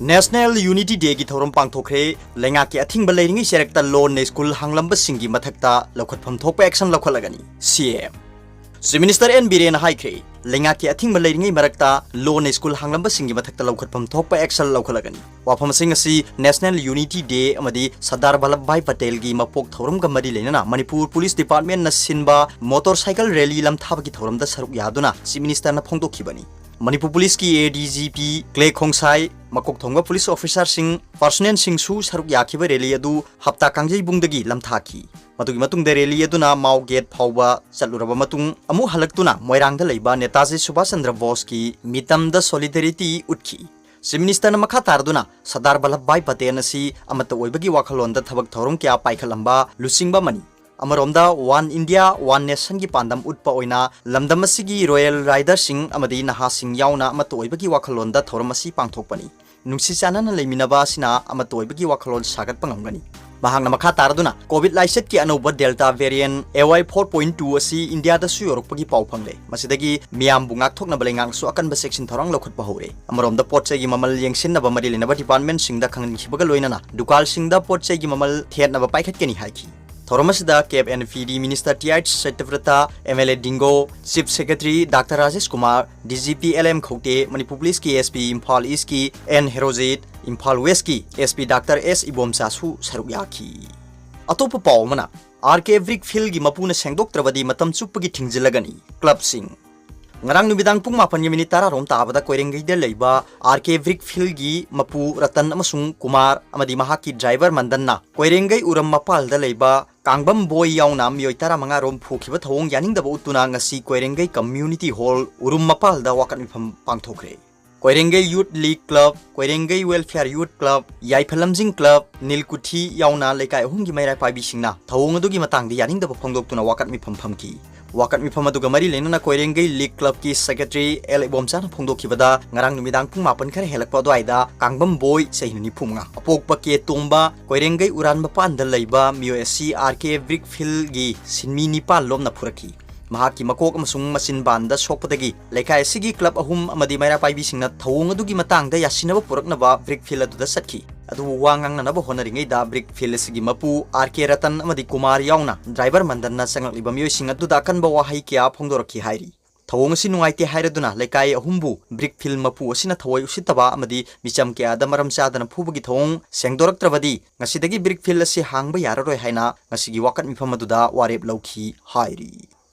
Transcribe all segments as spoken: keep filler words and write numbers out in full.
National Unity Day ꯒꯤ ꯊꯧꯔꯝ ꯄꯥꯡꯊꯣꯛꯈ꯭ꯔꯦ꯫ ꯂꯩꯉꯥꯛꯀꯤ ꯑꯊꯤꯡꯕ ꯂꯩꯔꯤꯉꯩ ꯆꯦꯔꯛꯇ ꯂꯣꯟꯅ ꯁ꯭ꯀꯨꯜ ꯍꯥꯡꯂꯝꯕꯁꯤꯡꯒꯤ ꯃꯊꯛꯇ ꯂꯧꯈꯠꯐꯝ ꯊꯣꯛꯄ action ꯂꯧꯈꯠꯂꯒꯅꯤ, C M꯫ Chief Minister N Biren ꯅ ꯍꯥꯏꯈ꯭ꯔꯦ, ꯂꯩꯉꯥꯛꯀꯤ ꯑꯊꯤꯡꯕ ꯂꯩꯔꯤꯉꯩ ꯃꯔꯛꯇ ꯂꯣꯟꯅ ꯁ꯭ꯀꯨꯜ ꯍꯥꯡꯂꯝꯕꯁꯤꯡꯒꯤ ꯃꯊꯛꯇ ꯂꯧꯈꯠꯐꯝ ꯊꯣꯛꯄ action ꯂꯧꯈꯠꯂꯒꯅꯤ꯫ ꯋꯥꯐꯝꯁꯤꯡ ꯑꯁꯤ National Unity Day ꯑꯃꯗꯤ ꯁꯔꯗꯥꯔ ꯚꯜꯂꯚ ꯚꯥꯏ ꯄꯇꯦꯜꯒꯤ ꯃꯄꯣꯛ ꯊꯧꯔꯝꯒ ꯃꯔꯤ ꯂꯩꯅꯅ ꯃꯅꯤꯄꯨꯔ Police Department ꯅ ꯁꯤꯟꯕ motorcycle rally ꯂꯝꯊꯥꯕꯒꯤ ꯊꯧꯔꯝꯗ ꯁꯔꯨꯛ ꯌꯥꯗꯨꯅ Chief Minister ꯅ ꯐꯣꯡꯗꯣꯛꯈꯤꯕꯅꯤ꯫ ꯃꯅꯤꯄꯨꯔ Police ꯀꯤ A D G P Clay Khongsai, ꯃꯀꯣꯛ ꯊꯣꯡꯕ police officer ꯁꯤꯡ, personnel ꯁꯤꯡꯁꯨ ꯁꯔꯨꯛ ꯌꯥꯈꯤꯕ rally ꯑꯗꯨ ꯍꯞꯇꯥ ꯀꯥꯡꯖꯩꯕꯨꯡꯗꯒꯤ ꯂꯝꯊꯥꯈꯤ꯫ ꯃꯗꯨꯒꯤ ꯃꯇꯨꯡꯗ rally ꯑꯗꯨꯅ ꯃꯥꯎ gate ꯐꯥꯎꯕ ꯆꯠꯂꯨꯔꯕ ꯃꯇꯨꯡ ꯑꯃꯨꯛ ꯍꯜꯂꯛꯇꯨꯅ ꯃꯣꯏꯔꯥꯡꯗ ꯂꯩꯕ ꯅꯦꯇꯥꯖꯤ ꯁꯨꯚꯥꯁ ꯆꯟꯗ꯭ꯔ ꯕꯣꯁꯀꯤ ꯃꯤꯇꯝꯗ solidarity ꯎꯠꯈꯤ꯫ Chief Minister ꯅ ꯃꯈꯥ ꯇꯥꯔꯗꯨꯅ ꯁꯔꯗꯥꯔ ꯚꯜꯂꯚ ꯚꯥꯏ ꯄꯇꯦꯜ ꯑꯁꯤ ꯑꯃꯠꯇ ꯑꯣꯏꯕꯒꯤ ꯋꯥꯈꯜꯂꯣꯟꯗ ꯊꯕꯛ ꯊꯧꯔꯝ ꯀꯌꯥ ꯄꯥꯏꯈꯠꯂꯝꯕ ꯂꯨꯆꯤꯡꯕ ꯑꯃꯅꯤ꯫ ꯑꯃꯔꯣꯝꯗ One India, One Nation ꯒꯤ ꯄꯥꯟꯗꯝ ꯎꯠꯄ ꯑꯣꯏꯅ ꯂꯝꯗꯝ ꯑꯁꯤꯒꯤ Royal Rider ꯁꯤꯡ ꯑꯃꯗꯤ ꯅꯍꯥꯁꯤꯡ ꯌꯥꯎꯅ ꯑꯃꯠꯇ ꯑꯣꯏꯕꯒꯤ ꯋꯥꯈꯜꯂꯣꯟꯗ ꯊꯧꯔꯝ ꯑꯁꯤ ꯄꯥꯡꯊꯣꯛꯄꯅꯤ꯫ ꯅꯨꯡꯁꯤ ꯆꯥꯟꯅꯅ ꯂꯩꯃꯤꯟꯅꯕ ꯑꯁꯤꯅ ꯑꯃꯠꯇ ꯑꯣꯏꯕꯒꯤ ꯋꯥꯈꯜꯂꯣꯟ ꯁꯥꯒꯠꯄ ꯉꯝꯒꯅꯤ꯫ ꯃꯍꯥꯛꯅ ꯃꯈꯥ ꯇꯥꯔꯗꯨꯅ COVID ꯂꯥꯏꯆꯠꯀꯤ ꯑꯅꯧꯕ Delta variant A Y four point two ꯑꯁꯤ ꯏꯟꯗꯤꯌꯥꯗꯁꯨ ꯌꯧꯔꯛꯄꯒꯤ ꯄꯥꯎ ꯐꯪꯂꯦ꯫ ꯃꯁꯤꯗꯒꯤ ꯃꯤꯌꯥꯝꯕꯨ ꯉꯥꯛꯊꯣꯛꯅꯕ ꯂꯩꯉꯥꯛꯅꯁꯨ ꯑꯀꯟꯕ ꯆꯦꯛꯁꯤꯟ ꯊꯧꯔꯥꯡ ꯂꯧꯈꯠꯄ ꯍꯧꯔꯦ꯫ ꯑꯃꯔꯣꯝꯗ ꯄꯣꯠ ꯆꯩꯒꯤ ꯃꯃꯜ ꯌꯦꯡꯁꯤꯟꯅꯕ ꯃꯔꯤ ꯂꯩꯅꯕ department ꯁꯤꯡꯗ ꯈꯪꯍꯟꯈꯤꯕꯒ ꯂꯣꯏꯅꯅ ꯗꯨꯀꯥꯟꯁꯤꯡꯗ ꯄꯣꯠ ꯆꯩꯒꯤ ꯃꯃꯜ ꯊꯦꯠꯅꯕ ꯄꯥꯏꯈꯠꯀꯅꯤ ꯍꯥꯏꯈꯤ꯫ ꯊꯧꯔꯝ ꯑꯁꯤꯗ Cap and P D Minister T H ꯁꯇ꯭ꯌꯕ꯭ꯔꯇ, M L A ꯗꯤꯡꯒꯣ, Chief Secretary Doctor Rajesh Kumar, D G P L M ꯈꯧꯇꯦ, Manipur Police ꯀꯤ S P ꯏꯝꯐꯥꯜ East ꯀꯤ N ꯍꯦꯔꯣꯖꯤꯠ, ꯏꯝꯐꯥꯜ West ꯀꯤ S P Doctor S ꯏꯕꯣꯝꯆꯥꯁꯨ ꯁꯔꯨꯛ ꯌꯥꯈꯤ꯫ ꯑꯇꯣꯞꯄ ꯄꯥꯎ ꯑꯃꯅ, R K Brick Field ꯒꯤ ꯃꯄꯨꯅ ꯁꯦꯡꯗꯣꯛꯇ꯭ꯔꯕꯗꯤ ꯃꯇꯝ ꯆꯨꯞꯄꯒꯤ ꯊꯤꯡꯖꯤꯜꯂꯒꯅꯤ, club ꯁꯤꯡ꯫ ꯉꯔꯥꯡ ꯅꯨꯃꯤꯗꯥꯡ ꯄꯨꯡ ꯃꯥꯄꯟꯒꯤ minute ꯇꯔꯥ ꯔꯣꯝ ꯇꯥꯕꯗ ꯀꯣꯏꯔꯦꯡꯒꯩꯗ ꯂꯩꯕ R K Brick Field ꯒꯤ ꯃꯄꯨ ꯔꯇꯟ ꯑꯃꯁꯨꯡ ꯀꯨꯃꯥꯔ ꯑꯃꯗꯤ ꯃꯍꯥꯛꯀꯤ driver ꯃꯟꯗꯟꯅ ꯀꯣꯏꯔꯦꯡꯒꯩ ꯎꯔꯝ ꯃꯄꯥꯜꯗ ꯂꯩꯕ ꯀꯥꯡꯕꯝ ꯕꯣꯏ ꯌꯥꯎꯅ ꯃꯤꯑꯣꯏ ꯇꯔꯥꯃꯉꯥ ꯔꯣꯝ ꯐꯨꯈꯤꯕ ꯊꯧꯑꯣꯡ ꯌꯥꯅꯤꯡꯗꯕ ꯎꯠꯇꯨꯅ ꯉꯁꯤ ꯀꯣꯏꯔꯦꯡꯒꯩ Community Hall ꯎꯔꯨꯝ ꯃꯄꯥꯜꯗ ꯋꯥꯀꯠ ꯃꯤꯐꯝ ꯄꯥꯡꯊꯣꯛꯈ꯭ꯔꯦ꯫ ꯀꯣꯏꯔꯦꯡꯒꯩ Youth League Club, ꯀꯣꯏꯔꯦꯡꯒꯩ Welfare Youth Club, ꯌꯥꯏꯐ ꯂꯝꯖꯤꯡ club, ꯅꯤꯜꯀꯨꯊꯤ ꯌꯥꯎꯅ ꯂꯩꯀꯥꯏ ꯑꯍꯨꯝꯒꯤ ꯃꯩꯔꯥ ꯄꯥꯏꯕꯤꯁꯤꯡꯅ ꯊꯧꯑꯣꯡ ꯑꯗꯨꯒꯤ ꯃꯇꯥꯡꯗ ꯌꯥꯅꯤꯡꯗꯕ ꯐꯣꯡꯗꯣꯛꯇꯨꯅ ꯋꯥꯀꯠ ꯃꯤꯐꯝ ꯐꯝꯈꯤ꯫ ꯋꯥꯀꯠ ꯃꯤꯐꯝ ꯑꯗꯨꯒ ꯃꯔꯤ ꯂꯩꯅꯅ ꯀꯣꯏꯔꯦꯡꯒꯩ League Club ꯀꯤ Secretary L ꯏꯕꯣꯝꯆꯥꯅ ꯐꯣꯡꯗꯣꯛꯈꯤꯕꯗ, ꯉꯔꯥꯡ ꯅꯨꯃꯤꯗꯥꯡ ꯄꯨꯡ ꯃꯥꯄꯟ ꯈꯔ ꯍꯦꯜꯂꯛꯄ ꯑꯗꯨꯋꯥꯏꯗ ꯀꯥꯡꯕꯝ ꯕꯣꯏ, ꯆꯍꯤ ꯅꯤꯐꯨ ꯃꯉꯥ, ꯑꯄꯣꯛꯄ ꯀꯦ ꯇꯣꯝꯕ, ꯀꯣꯏꯔꯦꯡꯒꯩ ꯎꯔꯥꯟ ꯃꯄꯥꯟꯗ ꯂꯩꯕ ꯃꯤꯑꯣꯏ ꯑꯁꯤ R K Brick Field ꯒꯤ ꯁꯤꯟꯃꯤ ꯅꯤꯄꯥꯜ ꯂꯣꯝꯅ ꯐꯨꯔꯛꯈꯤ꯫ ꯃꯍꯥꯛꯀꯤ ꯃꯀꯣꯛ ꯑꯃꯁꯨꯡ ꯃꯆꯤꯟꯕꯥꯟꯗ ꯁꯣꯛꯄꯗꯒꯤ ꯂꯩꯀꯥꯏ ꯑꯁꯤꯒꯤ ꯀ꯭ꯂꯕ ꯑꯍꯨꯝ ꯑꯃꯗꯤ ꯃꯩꯔꯥ ꯄꯥꯏꯕꯤꯁꯤꯡꯅ ꯊꯧꯑꯣꯡ ꯑꯗꯨꯒꯤ ꯃꯇꯥꯡꯗ ꯌꯥꯁꯤꯟꯅꯕ ꯄꯨꯔꯛꯅꯕ ꯕ꯭ꯔꯤꯛ ꯐꯤꯜꯗ ꯑꯗꯨꯗ ꯆꯠꯈꯤ꯫ ꯑꯗꯨꯕꯨ ꯋꯥ ꯉꯥꯡꯅꯅꯕ ꯍꯣꯠꯅꯔꯤꯉꯩꯗ ꯕ꯭ꯔꯤꯛ ꯐꯤꯜ ꯑꯁꯤꯒꯤ ꯃꯄꯨ ꯑꯥꯔ ꯀꯦ ꯔꯇꯟ ꯑꯃꯗꯤ ꯀꯨꯃꯥꯔ ꯌꯥꯎꯅ ꯗ꯭ꯔꯥꯏꯚꯔ ꯃꯟꯗꯟꯅ ꯆꯪꯂꯛꯂꯤꯕ ꯃꯤꯑꯣꯏꯁꯤꯡ ꯑꯗꯨꯗ ꯑꯀꯟꯕ ꯋꯥꯍꯩ ꯀꯌꯥ ꯐꯣꯡꯗꯣꯔꯛꯈꯤ ꯍꯥꯏꯔꯤ꯫ ꯊꯧꯑꯣꯡ ꯑꯁꯤ ꯅꯨꯡꯉꯥꯏꯇꯦ ꯍꯥꯏꯔꯗꯨꯅ ꯂꯩꯀꯥꯏ ꯑꯍꯨꯝꯕꯨ ꯕ꯭ꯔꯤꯛ ꯐꯤꯜ ꯃꯄꯨ ꯑꯁꯤꯅ ꯊꯑꯣꯏ ꯎꯁꯤꯠꯇꯕ ꯑꯃꯗꯤ ꯃꯤꯆꯝ ꯀꯌꯥꯗ ꯃꯔꯝ ꯆꯥꯗꯅ ꯐꯨꯕꯒꯤ ꯊꯧꯑꯣꯡ ꯁꯦꯡꯗꯣꯔꯛꯇ꯭ꯔꯕꯗꯤ ꯉꯁꯤꯗꯒꯤ ꯕ꯭ꯔꯤꯛ ꯐꯤꯜ ꯑꯁꯤ ꯍꯥꯡꯕ ꯌꯥꯔꯔꯣꯏ ꯍꯥꯏꯅ ꯉꯁꯤꯒꯤ ꯋꯥꯀꯠ ꯃꯤꯐꯝ ꯑꯗꯨꯗ ꯋꯥꯔꯦꯞ ꯂꯧꯈꯤ ꯍꯥꯏꯔꯤ꯫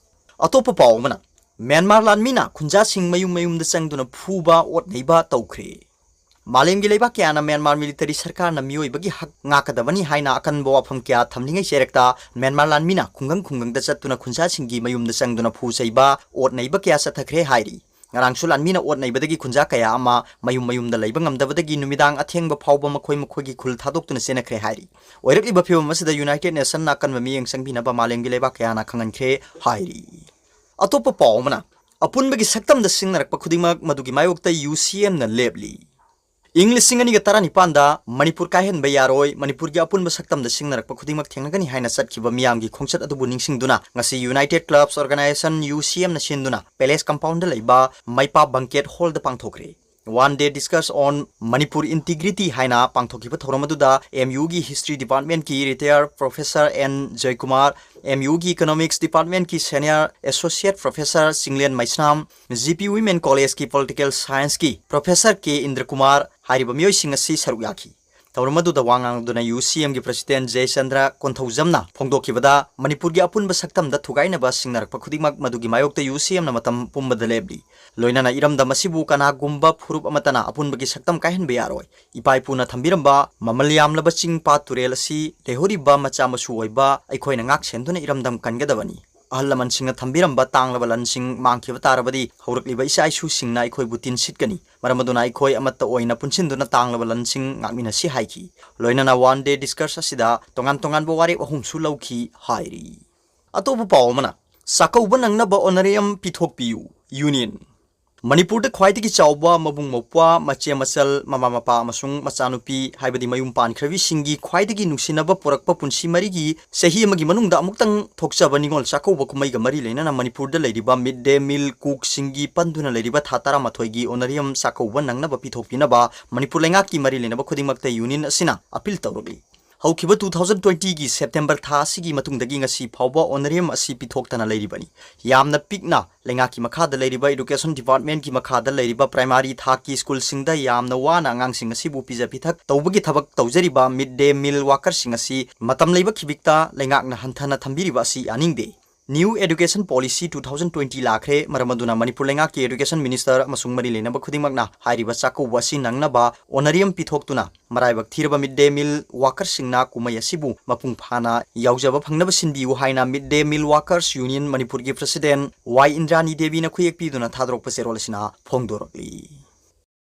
ꯑꯇꯣꯞꯄ ꯄꯥꯎ ꯑꯃꯅ, ꯃ꯭ꯌꯥꯟꯃꯥꯔ ꯂꯥꯟꯃꯤꯅ ꯈꯨꯟꯖꯥꯁꯤꯡ ꯃꯌꯨꯝ ꯃꯌꯨꯝꯗ ꯆꯪꯗꯨꯅ ꯐꯨꯕ, ꯑꯣꯠ ꯅꯩꯕ ꯇꯧꯈ꯭ꯔꯦ꯫ ꯃꯥꯂꯦꯝꯒꯤ ꯂꯩꯕꯥꯛ ꯀꯌꯥꯅ ꯃ꯭ꯌꯥꯟꯃꯥꯔ ꯃꯤꯂꯤꯇꯔꯤ ꯁꯔꯀꯥꯔꯅ ꯃꯤꯑꯣꯏꯕꯒꯤ ꯍꯛ ꯉꯥꯛꯀꯗꯕꯅꯤ ꯍꯥꯏꯅ ꯑꯀꯟꯕ ꯋꯥꯐꯝ ꯀꯌꯥ ꯊꯝꯂꯤꯉꯩ ꯆꯦꯔꯛꯇ ꯃ꯭ꯌꯥꯟꯃꯥꯔ ꯂꯥꯟꯃꯤꯅ ꯈꯨꯡꯒꯪ ꯈꯨꯡꯒꯪꯗ ꯆꯠꯇꯨꯅ ꯈꯨꯟꯖꯥꯁꯤꯡꯒꯤ ꯃꯌꯨꯝꯗ ꯆꯪꯗꯨꯅ ꯐꯨ ꯆꯩꯕ, ꯑꯣꯠ ꯅꯩꯕ ꯀꯌꯥ ꯆꯠꯊꯈ꯭ꯔꯦ ꯍꯥꯏꯔꯤ꯫ ꯉꯔꯥꯡꯁꯨ ꯂꯥꯟꯃꯤꯅ ꯑꯣꯠ ꯅꯩꯕꯗꯒꯤ ꯈꯨꯟꯖꯥ ꯀꯌꯥ ꯑꯃ ꯃꯌꯨꯝ ꯃꯌꯨꯝꯗ ꯂꯩꯕ ꯉꯝꯗꯕꯗꯒꯤ ꯅꯨꯃꯤꯗꯥꯡ ꯑꯊꯦꯡꯕ ꯐꯥꯎꯕ ꯃꯈꯣꯏ ꯃꯈꯣꯏꯒꯤ ꯈꯨꯜ ꯊꯥꯗꯣꯛꯇꯨꯅ ꯆꯦꯟꯅꯈ꯭ꯔꯦ ꯍꯥꯏꯔꯤ꯫ ꯑꯣꯏꯔꯛꯂꯤꯕ ꯐꯤꯕꯝ ꯑꯁꯤꯗ ꯌꯨꯅꯥꯏꯇꯦꯗ ꯅꯦꯁꯟꯅ ꯑꯀꯟꯕ ꯃꯤꯠꯌꯦꯡ ꯆꯪꯕꯤꯅꯕ ꯃꯥꯂꯦꯝꯒꯤ ꯂꯩꯕꯥꯛ ꯀꯌꯥꯅ ꯈꯪꯍꯟꯈ꯭ꯔꯦ ꯍꯥꯏꯔꯤ꯫ ꯑꯇꯣꯞꯄ ꯄꯥꯎ ꯑꯃꯅ, ꯑꯄꯨꯟꯕꯒꯤ ꯁꯛꯇꯝꯗ ꯁꯤꯡꯅꯔꯛꯄ ꯈꯨꯗꯤꯡꯃꯛ ꯃꯗꯨꯒꯤ ꯃꯥꯌꯣꯛꯇ ꯌꯨ ꯁꯤ ꯑꯦꯝꯅ ꯂꯦꯞꯂꯤ꯫ ꯏꯪ ꯂꯤꯁꯤꯡ ꯑꯅꯤꯒ ꯇꯔꯥꯅꯤꯄꯥꯟꯗ ꯃꯅꯤꯄꯨꯔ ꯀꯥꯏꯍꯟꯕ ꯌꯥꯔꯣꯏ, ꯃꯅꯤꯄꯨꯔꯒꯤ ꯑꯄꯨꯟꯕ ꯁꯛꯇꯝꯗ ꯁꯤꯡꯅꯔꯛꯄ ꯈꯨꯗꯤꯡꯃꯛ ꯊꯦꯡꯅꯒꯅꯤ ꯍꯥꯏꯅ ꯆꯠꯈꯤꯕ ꯃꯤꯌꯥꯝꯒꯤ ꯈꯣꯡꯆꯠ ꯑꯗꯨꯕꯨ ꯅꯤꯡꯁꯤꯡꯗꯨꯅ ꯉꯁꯤ ꯌꯨꯅꯥꯏꯇꯦꯗ ꯀ꯭ꯂꯕꯁ ꯑꯣꯔꯒꯅꯥꯏꯖꯦꯁꯟ, ꯌꯨ ꯁꯤ ꯑꯦꯝꯅ ꯁꯤꯟꯗꯨꯅ ꯄꯦꯂꯦꯁ ꯀꯝꯄꯥꯎꯟꯗ ꯂꯩꯕ ꯃꯩꯄꯥ ꯕꯪꯀꯦꯠ ꯍꯣꯜꯗ ꯄꯥꯡꯊꯣꯛꯈ꯭ꯔꯦ꯫ One Day Discourse on Manipur Integrity ꯍꯥꯏꯅ ꯄꯥꯡꯊꯣꯛꯈꯤꯕ ꯊꯧꯔꯝ ꯑꯗꯨꯗ ꯑꯦꯝ ꯌꯨꯒꯤ ꯍꯤꯁꯇ꯭ꯔꯤ ꯗꯤꯄꯥꯔꯠꯃꯦꯟꯠꯀꯤ retired professor N Jayakumar, M ꯌꯨꯒꯤ ꯏꯀꯣꯅꯣꯃꯤꯛꯁ ꯗꯤꯄꯥꯔꯠꯃꯦꯟꯠꯀꯤ senior associate professor Chinglen Meisnam, G P women's ꯀꯣꯂꯦꯖꯀꯤ ꯄꯣꯂꯤꯇꯤꯀꯦꯜ ꯁꯥꯏꯟꯁꯀꯤ ꯄ꯭ꯔꯣꯐꯦꯁꯔ ꯀꯦ ꯏꯟꯗ꯭ꯔꯀꯨꯃꯥꯔ ꯍꯥꯏꯔꯤꯕ ꯃꯤꯑꯣꯏꯁꯤꯡ ꯑꯁꯤ ꯁꯔꯨꯛ ꯌꯥꯈꯤ꯫ ꯊꯧꯔꯝ ꯑꯗꯨꯗ ꯋꯥ ꯉꯥꯡꯗꯨꯅ ꯌꯨ ꯁꯤ ꯑꯦꯝꯒꯤ ꯄ꯭ꯔꯁꯤꯗꯦꯟꯠ ꯖꯌꯆꯟꯗ꯭ꯔ ꯀꯣꯟꯊꯧꯖꯝꯅ ꯐꯣꯡꯗꯣꯛꯈꯤꯕꯗ, ꯃꯅꯤꯄꯨꯔꯒꯤ ꯑꯄꯨꯟꯕ ꯁꯛꯇꯝꯗ ꯊꯨꯒꯥꯏꯅꯕ ꯁꯤꯡꯅꯔꯛꯄ ꯈꯨꯗꯤꯡꯃꯛ ꯃꯗꯨꯒꯤ ꯃꯥꯌꯣꯛꯇ ꯌꯨ ꯁꯤ ꯑꯦꯝꯅ ꯃꯇꯝ ꯄꯨꯝꯕꯗ ꯂꯦꯞꯂꯤ꯫ ꯂꯣꯏꯅꯅ ꯏꯔꯝꯗꯝ ꯑꯁꯤꯕꯨ ꯀꯅꯥꯒꯨꯝꯕ ꯐꯨꯔꯨꯞ ꯑꯃꯠꯇꯅ ꯑꯄꯨꯟꯕꯒꯤ ꯁꯛꯇꯝ ꯀꯥꯏꯍꯟꯕ ꯌꯥꯔꯣꯏ꯫ ꯏꯄꯥ ꯏꯄꯨꯅ ꯊꯝꯕꯤꯔꯝꯕ ꯃꯃꯜ ꯌꯥꯝꯂꯕ ꯆꯤꯡ ꯄꯥꯠ ꯇꯨꯔꯦꯜ ꯑꯁꯤ ꯂꯩꯍꯧꯔꯤꯕ ꯃꯆꯥ ꯃꯁꯨ ꯑꯣꯏꯕ ꯑꯩꯈꯣꯏꯅ ꯉꯥꯛ ꯁꯦꯟꯗꯨꯅ ꯏꯔꯝꯗꯝ ꯀꯟꯒꯗꯕꯅꯤ꯫ ꯑꯍꯜ ꯂꯃꯟꯁꯤꯡꯅ ꯊꯝꯕꯤꯔꯝꯕ ꯇꯥꯡꯂꯕ ꯂꯟꯁꯤꯡ ꯃꯥꯡꯈꯤꯕ ꯇꯥꯔꯕꯗꯤ ꯍꯧꯔꯛꯂꯤꯕ ꯏꯆꯥ ꯏꯁꯨꯁꯤꯡꯅ ꯑꯩꯈꯣꯏꯕꯨ ꯇꯤꯟ ꯁꯤꯠꯀꯅꯤ꯫ ꯃꯔꯝ ꯑꯗꯨꯅ ꯑꯩꯈꯣꯏ ꯑꯃꯠꯇ ꯑꯣꯏꯅ ꯄꯨꯟꯁꯤꯟꯗꯨꯅ ꯇꯥꯡꯂꯕ ꯂꯟꯁꯤꯡ ꯉꯥꯛꯃꯤꯟꯅꯁꯤ ꯍꯥꯏꯈꯤ꯫ ꯂꯣꯏꯅꯅ One Day Discourse ꯑꯁꯤꯗ ꯇꯣꯉꯥꯟ ꯇꯣꯉꯥꯟꯕ ꯋꯥꯔꯦꯞ ꯑꯍꯨꯝꯁꯨ ꯂꯧꯈꯤ ꯍꯥꯏꯔꯤ꯫ ꯑꯇꯣꯞꯄ ꯄꯥꯎ ꯑꯃꯅ, ꯆꯥꯛꯀꯧꯕ ꯅꯪꯅꯕ ꯑꯣꯅꯔꯦꯔꯤꯌꯝ ꯄꯤꯊꯣꯛꯄꯤꯌꯨ, ꯌꯨꯅꯤꯌꯟ꯫ ꯃꯅꯤꯄꯨꯔꯗ ꯈ꯭ꯋꯥꯏꯗꯒꯤ ꯆꯥꯎꯕ ꯃꯕꯨꯡ ꯃꯧꯄ꯭ꯋꯥ, ꯃꯆꯦ ꯃꯆꯜ, ꯃꯃꯥ ꯃꯄꯥ ꯑꯃꯁꯨꯡ ꯃꯆꯥꯅꯨꯄꯤ, ꯍꯥꯏꯕꯗꯤ ꯃꯌꯨꯝ ꯄꯥꯟꯈ꯭ꯔꯕꯤꯁꯤꯡꯒꯤ ꯈ꯭ꯋꯥꯏꯗꯒꯤ ꯅꯨꯡꯁꯤꯅꯕ ꯄꯨꯔꯛꯄ ꯄꯨꯟꯁꯤ ꯃꯔꯤꯒꯤ ꯆꯍꯤ ꯑꯃꯒꯤ ꯃꯅꯨꯡꯗ ꯑꯃꯨꯛꯇꯪ ꯊꯣꯛꯆꯕ ꯅꯤꯉꯣꯜ ꯆꯥꯛꯀꯧꯕ ꯀꯨꯝꯍꯩꯒ ꯃꯔꯤ ꯂꯩꯅꯅ ꯃꯅꯤꯄꯨꯔꯗ ꯂꯩꯔꯤꯕ ꯃꯤꯗ ꯗꯦ ꯃꯤꯜ ꯀꯨꯛꯁꯤꯡꯒꯤ ꯄꯟꯗꯨꯅ ꯂꯩꯔꯤꯕ ꯊꯥ ꯇꯔꯥꯃꯥꯊꯣꯏꯒꯤ ꯑꯣꯅꯔꯤꯌꯝ ꯆꯥꯛꯀꯧꯕ ꯅꯪꯅꯕ ꯄꯤꯊꯣꯛꯄꯤꯅꯕ ꯃꯅꯤꯄꯨꯔ ꯂꯩꯉꯥꯛꯀꯤ ꯃꯔꯤ ꯂꯩꯅꯕ ꯈꯨꯗꯤꯡꯃꯛꯇ ꯌꯨꯅꯤꯌꯟ ꯑꯁꯤꯅ ꯑꯄꯤꯜ ꯇꯧꯔꯛꯂꯤ꯫ ꯍꯧꯈꯤꯕ two thousand twenty ꯒꯤ ꯁꯦꯞꯇꯦꯝꯕꯔ ꯊꯥ ꯑꯁꯤꯒꯤ ꯃꯇꯨꯡꯗꯒꯤ ꯉꯁꯤ ꯐꯥꯎꯕ ꯑꯣꯅꯔꯤꯌꯝ ꯑꯁꯤ ꯄꯤꯊꯣꯛꯇꯅ ꯂꯩꯔꯤꯕꯅꯤ꯫ ꯌꯥꯝꯅ ꯄꯤꯛꯅ ꯂꯩꯉꯥꯛꯀꯤ ꯃꯈꯥꯗ ꯂꯩꯔꯤꯕ ꯏꯗꯨꯀꯦꯁꯟ ꯗꯤꯄꯥꯔꯠꯃꯦꯟꯒꯤ ꯃꯈꯥꯗ ꯂꯩꯔꯤꯕ ꯄ꯭ꯔꯥꯏꯃꯥꯔꯤ ꯊꯥꯛꯀꯤ ꯁ꯭ꯀꯨꯜꯁꯤꯡꯗ ꯌꯥꯝꯅ ꯋꯥꯅ ꯑꯉꯥꯡꯁꯤꯡ ꯑꯁꯤꯕꯨ ꯄꯤꯖ ꯄꯤꯊꯛ ꯇꯧꯕꯒꯤ ꯊꯕꯛ ꯇꯧꯖꯔꯤꯕ ꯃꯤꯗ ꯗꯦ ꯃꯤꯜ ꯋꯥꯀꯔꯁꯤꯡ ꯑꯁꯤ ꯃꯇꯝ ꯂꯩꯕ ꯈꯤꯕꯤꯛꯇ ꯂꯩꯉꯥꯛꯅ ꯍꯟꯊꯅ ꯊꯝꯕꯤꯔꯤꯕ ꯑꯁꯤ ꯌꯥꯅꯤꯡꯗꯦ꯫ New Education Policy two thousand twenty ꯂꯥꯛꯈ꯭ꯔꯦ, ꯃꯔꯝ ꯑꯗꯨꯅ ꯃꯅꯤꯄꯨꯔ ꯂꯩꯉꯥꯛꯀꯤ ꯏꯗꯨꯀꯦꯁꯟ ꯃꯤꯅꯤꯁꯇꯔ ꯑꯃꯁꯨꯡ ꯃꯔꯤ ꯂꯩꯅꯕ ꯈꯨꯗꯤꯡꯃꯛꯅ ꯍꯥꯏꯔꯤꯕ ꯆꯥꯛꯀꯧꯕ ꯑꯁꯤ ꯅꯪꯅꯕ ꯑꯣꯅꯔꯤꯌꯝ ꯄꯤꯊꯣꯛꯇꯨꯅ ꯃꯔꯥꯏꯕꯛ ꯊꯤꯔꯕ ꯃꯤꯗ ꯗꯦ ꯃꯤꯜ ꯋꯥꯀꯔꯁꯤꯡꯅ ꯀꯨꯝꯍꯩ ꯑꯁꯤꯕꯨ ꯃꯄꯨꯡ ꯐꯥꯅ ꯌꯥꯎꯖꯕ ꯐꯪꯅꯕ ꯁꯤꯟꯕꯤꯌꯨ ꯍꯥꯏꯅ ꯃꯤꯗ ꯗꯦ ꯃꯤꯜ ꯋꯥꯀꯔꯁ ꯌꯨꯅꯤꯌꯟ ꯃꯅꯤꯄꯨꯔꯒꯤ ꯄ꯭ꯔꯁꯤꯗꯦꯟ ꯋꯥꯏ ꯏꯟꯗ꯭ꯔꯥꯅꯤ ꯗꯦꯕꯤꯅ ꯈꯨꯌꯦꯛ ꯄꯤꯗꯨꯅ ꯊꯥꯗꯣꯔꯛꯄ ꯆꯦꯔꯣꯜ ꯑꯁꯤꯅ ꯐꯣꯡꯗꯣꯔꯛꯂꯤ꯫